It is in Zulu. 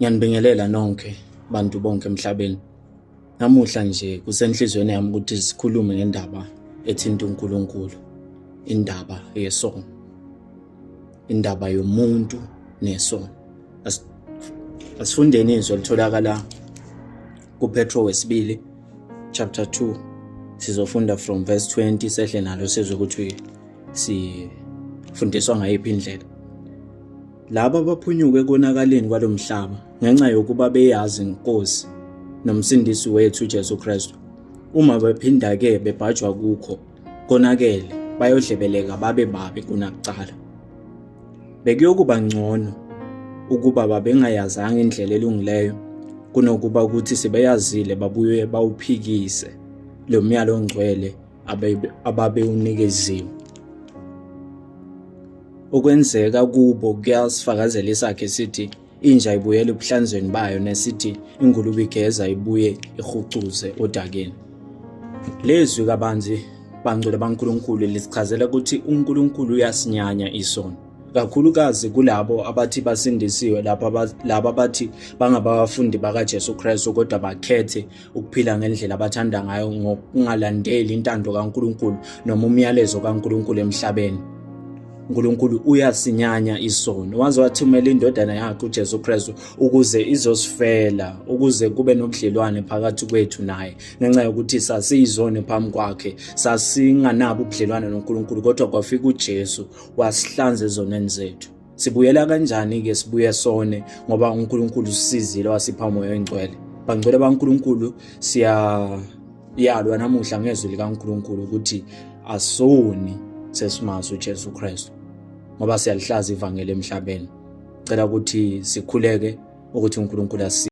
Ngiyanibingelela nonke bantu bonke emhlabeni. Namuhla nje kusenhlizweni yami ukuthi sikhulume ngendaba ethinta uNkulunkulu, indaba yesono, indaba yomuntu nesono. Asifundeni izwi elitholakala kuPetro wesibili chapter 2, sizofunda from verse 20 sehle nalo sizwe ukuthi sifundiswa ngayiphi indlela. Laba abaphunyuke ekonakaleni kwalo mhlaba ngenxa yokuba beyazi iNkosi noMsindisi wethu uJesu Kristu, uma bephinda-ke bebhajwa kukho konakele, bayodlebeleka babe babi kunakuqala. Bekuyokuba ngcono ukuba babengayazanga indlela elungileyo kunokuba ukuthi sebeyazile babuye bawuphikise lo myalo ongcwele ababewunikeziwe. Okwenzeka kubo kuyasifakazela isakhe sithi inja ibuyela ebuhlanzweni bayo nesithi ingulube igeza ibuye ihucuze odakeni. Lezwi kabanzi bangcwele baNkulunkulu lisichazela ukuthi uNkulunkulu uyasinyanya isono, kakhulukazi kulabo abathi basindisiwe, lapho laba abathi bangabafundi bakaJesu Kristu kodwa bakhethe ukuphila ngendlela abathanda ngayo ngokungalandeli intando kaNkulunkulu noma umyalezo kaNkulunkulu emhlabeni. uNkulunkulu uyasinyanya isono, waze wathumela indodana yakhe uJesu Kristu ukuze izosifela, ukuze kube nobudlelwane phakathi kwethu naye, ngenxa yokuthi sasiyizone phambi kwakhe, sasinganabo ubudlelwane noNkulunkulu, kodwa kwafika uJesu wasihlanza ezonweni zethu. Sibuyela kanjani-ke sibuye sone ngoba uNkulunkulu usisizile wasipha uMoya oNgcwele? Bangcwele baNkulunkulu, siyayalwa namuhla ngezwi likaNkulunkulu ukuthi asoni sesimazi uJesu Kristu, ngoba siyalihlaza ivangeli emhlabeni. Cela ukuthi sikhuleke ukuthi uNkulunkulu asisize.